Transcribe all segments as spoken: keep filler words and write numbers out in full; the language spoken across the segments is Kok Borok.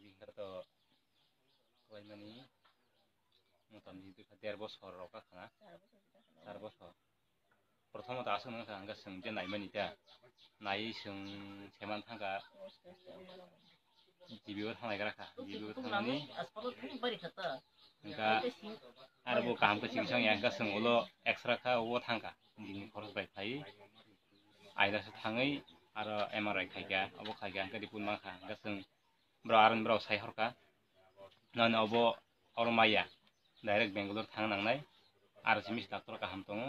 Bihar to khlaimani motamoti der bosor rok wngkha na, char bosor. Prothomot aswk wngkha hwnkhe chwng je naimani ta, naiwi chwng seman thangkha. G B o thanglai gra kha, G B o thangnani hwnkha aro bo kaham khe chini song ya, hwnkha chwng ulo extra kha, o thangkha, bini khoros bai khlai, aida se thangwi aro M R I khaikha, obo khaikha, hwnkhe report mankha, hwnkhe chwng borok aro borok sai horkha, nani obo oro maya, direct Bangalore thang nangnai, aro simi doctor kaham tongo.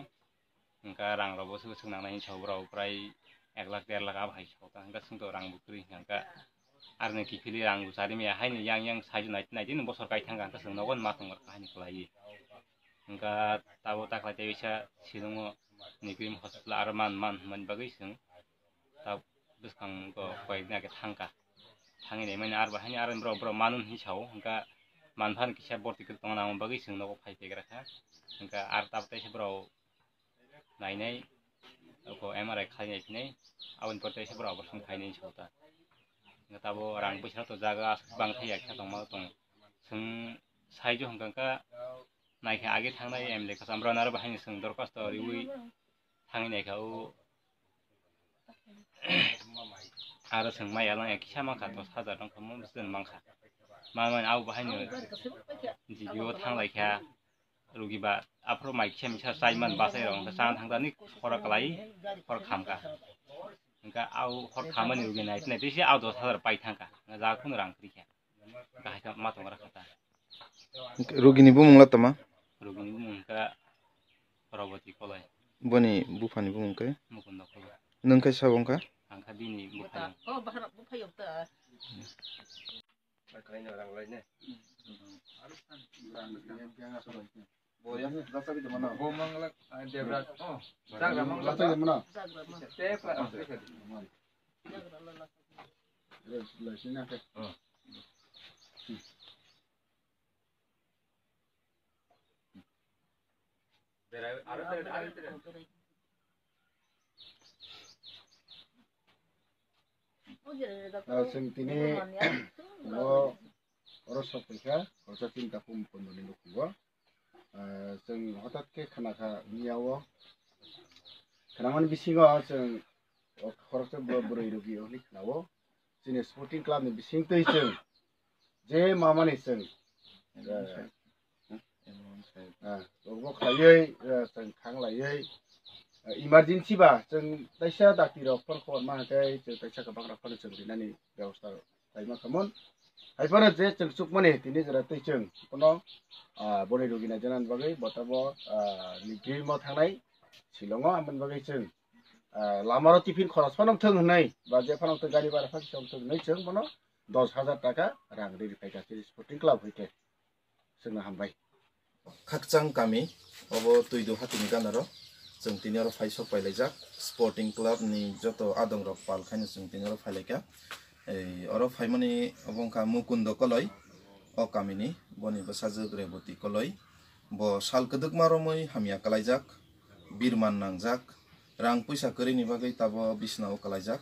Hwnkha rang rok bo swk swk nangnai hinwi sao, borok prai ek lakh der lakh abo hai sao ta, hwnkha chwng to rang bo kwrwi hwnkha, hwnkha aroni kiphilwi rang bo chari maya, haino yang yang saijo naitwi naitwi no bosor kai thangkha, hwnkha chwng nogo ma tongkha haino kwlaiwi. Hwnkha tabo ta khlai tei bisa Shillong o Nigrim hospital aro man man hwnmani bagwi chwng ta bwskango koi din age thangkha, thangwi naimani aro bo haino aro borok borok manu hinwi sao, hwnkha manphano kisa borti kwrwi tongna nangma bagwi chwng nogo phai paigra kha, hwnkha aro tabo teisa borok nainai, oko M R I khlainai phinai, aboni pore teisa borok operation khainai sao ta. Hwnkha tabo rang puisa to jaga aswk bang thai ya khe tongma tong. Chwng saijo hwnkha hwnkha naikhe age thangnai M L A kasa amrok naro bahai chwng dorkhasto riwi thangwi naikha o. Aro chwng mai along ya kisa mankha dos hajar tongkha mo bwswk mankha. Mamani abo bahaino G B o thanglaikha. Rugi ba aphuru mai kisa misa chaiman bachai rok hwnkhe chana thangdani khoro kwlai khoro khamkha. Hwnkhe au khoro khammani rugi nai nai tisi au dos hajar pai thangkha. Hwnkhe jaga kunu rang kwrwikha. Hwnkhe hai khe ma tongra kha ta. Rugini bumung la tama? Rugini bumung hwnkhe Paroboti Koloi. Boni buphani bumung khe? Mukundo Koloi. Nwng khe sabo wngkha? Ang kha bini buphayung. Ah, chwng tini bo oro sok paikha, khoroksa chini takhuk Mukundoni nukhungo. Ah, chwng hothat khe khna kha miya o. Khnamani bisingo chwng o khoroksa bo-, bwrwi rugi o hinwi khna o. Chini sporting club ni bising twi chwng je mamani chwng, eh, ah, rokbo khlaiwi, eh, chwng thang laiwi, eh, emergency ba chwng taisa dakti rok phone khobor ma hwnkhe chwng taisa kwbang rok phano chwng rinani bebosta khlaima khamon. Hai phano je chwng chukmani tini jora twi chwng kono, ah, boni rugi naijaknani bagwi bo tabok, ah, ni gym o thangnai Shillong o, aboni bagwi chwng, ah, lamaro tiffin khoros phano wngthung hwnwi ba je phano wngthung gari bara phano wngthung hwnwi chwng bono dos hajar taka rang ri rwkhaikha chini sporting club hwnkhe. Chwngno hambai. Khakchang kami, obo Twidu hatini ganaro. Chwng tini oro phai sok pailaijak. Sporting club ni joto adongrok pal khaino chwng tini oro phailaikha. Ei, oro phaimani obo wngkha Mukundo Koloi, o kamini, boni bwsajwk Reboti Koloi. Bo sal kwdwkma romwi hamya kwlaijak, birman nangjak, rang puisa kwrwini bagwi tabo bisnao kwlaijak.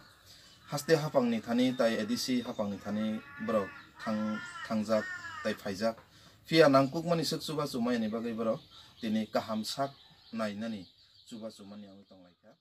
Haste haphangni thani tai A D C haphangni thani borok thang-, thangjak tai phaijak. Phiya nangkukmani swk chubachu mayani bagwi borok tini kaham sak nainani chubachu manya wngwi tonglaikha.